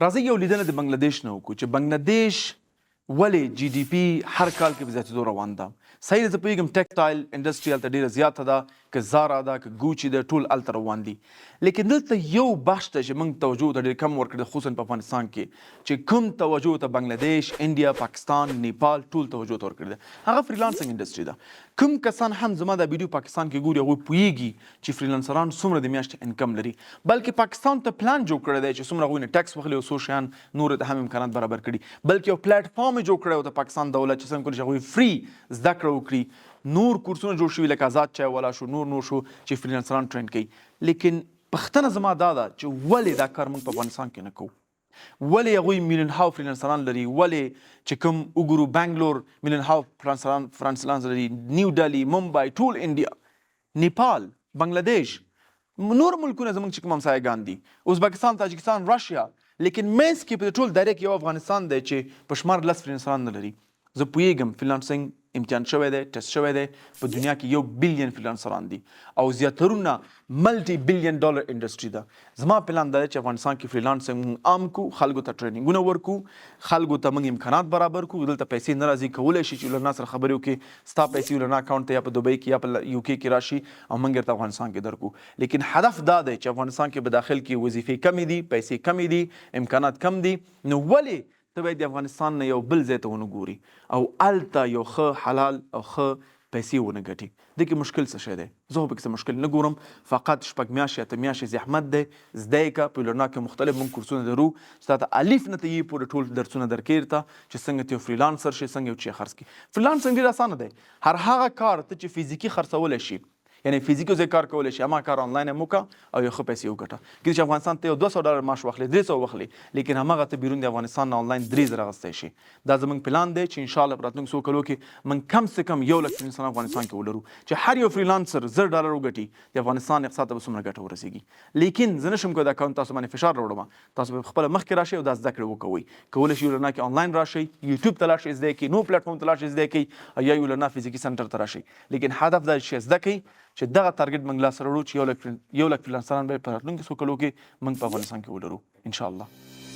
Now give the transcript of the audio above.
راځئ یو لیدنه د بنګله دیش نه وکړو چې بنګله دیش ولې جي ډي پي هر کال کې په زیاتېدو روان ده. صحیح ده، زه پوهېږم ټیکسټایل انډسټري هلته ډېره زیاته ده، که زارا ده که ګوچي ده، ټول هلته روان دي. لیکن دلته یو بخش ده چې موږ توجه ورته ډېر کم ورکړې ده، خصوصا په افغانستان کې چې کوم توجه ورته بنګله دیش، انډیا، پاکستان، نیپال ټول توجه ورته ورکړې ده، هغه فریلانسنګ انډسټري ده. کوم کسان هم زما دا ویډیو پاکستان کې ګوري هغوی پوهېږي چې فریلانسران څومره د میاشتې انکم لري، بلکې پاکستان ته پلان جوړ کړی دی چې څومره هغوی نه ټیکس واخلي او څو شیان نورو ته هم امکانات برابر کړي، بلکې یو پلیټ فارم یې جوړ کړی او د پاکستان دولت چې څنګه کولی شي هغوی فري زده کړه وکړي. نور کورسونه جوړ شوي لکه ازاد چای والا شو، نور نور شو چې فریلانسران ټرین کوي. لیکن پوښتنه زما دا ده چې ولې دا کار موږ په افغانستان کې نه کوو؟ ولې هغوی میلیون هاو فریلانسران لري؟ ولې چې کوم وګورو بنګلور میلیون هاو فریلانسران لري، نیو ډیلي، ممبای، ټول انډیا، نیپال، بنګله دیش، نور ملکونه زمونږ چې کوم همسایه ګان دي، ازبکستان، تاجکستان، رشیا، لیکن منځ کې په ټول دایره کې یو افغانستان دی چې په شمار لس فریلانسران نه لري. زه پوهیږم فریلانسینګ امتحان شوی دی، ټیسټ شوی دی، په دنیا کې یو بیلین فریلانسران دي او زیاترونه ملټي بیلین ډالر انډسټري ده. زما پلان دا دی چې افغانستان کې فریلانسینګ موږ عام کو، خلکو ته ټریننګونه ورکو، خلکو ته موږ امکانات برابر کو. دلته پیسې نه راځي، کولای شي چې له سره خبرې وکړي، ستا پیسې له اکاونټ ته یا په دوبۍ کې یا په یو کې کې راشي او موږ ورته افغانستان کې درکو. لیکن هدف دا دی چې افغانستان کې په داخل کې وظیفې کمې دي، پیسې کمې دي، امکانات کم دي، نو ولې ته باید د افغانستان نه یو بل ځای ته ونه ګوري او هلته یو ښه حلال او ښه پیسې ونه ګټي؟ دې کې مشکل څه شی دی؟ زه خو پکې څه مشکل نه ګورم. فقط 6 میاشتې 8 میاشتې زحمت دی، زده یې که. په لرنا کې مختلف موږ کورسونه لرو چې تا ته الف نه تر یې پورې ټول درسونه درکوي ته چې څنګه ته یو freelancer شې، څنګه یو چی خرڅ کړي. فریلانسنګ ډېر اسانه دی. هر هغه کار ته چې فزیکي خرڅولی شي، یعنی فزیکي ځای کار کولی شي، هماغه کار آنلاین هم وکړه او یو ښه پیسې وګټه. کېدای شي افغانستان ته یو 200 ډالر معاش واخلې، 300 واخلې، لیکن هماغه ته بیرون د افغانستان نه آنلاین 3000 اخیستی شي. دا زموږ پلان دی چې انشاءالله په راتلونکو څو کلو کې موږ کم څه کم 1 لک freelancer افغانستان کې ولرو چې هر یو freelancer 1000 ډالر وګټي، د افغانستان اقتصاد ته به څومره ګټه ورسیږي. لیکن زه نشم کولای دا کار تاسو باندې فشار راوړم. تاسو به خپله مخکې راشئ او دا زده کړې وکوئ. کولی شئ یولرنا کې آنلاین راشئ، یوټیوب ته لاړ شئ زده کړئ، نور پلیټفارم ته لاړ شئ زده کړئ، او یا یولرنا فزیکي سنټر ته راشئ. لیکن هدف دا چې زده کړئ چې دغه target موږ لاس راوړو چې 1 لک 1 لک فریلانسران به په راتلونکو څو کلو کې موږ په افغانستان کې ولرو ان شاء الله.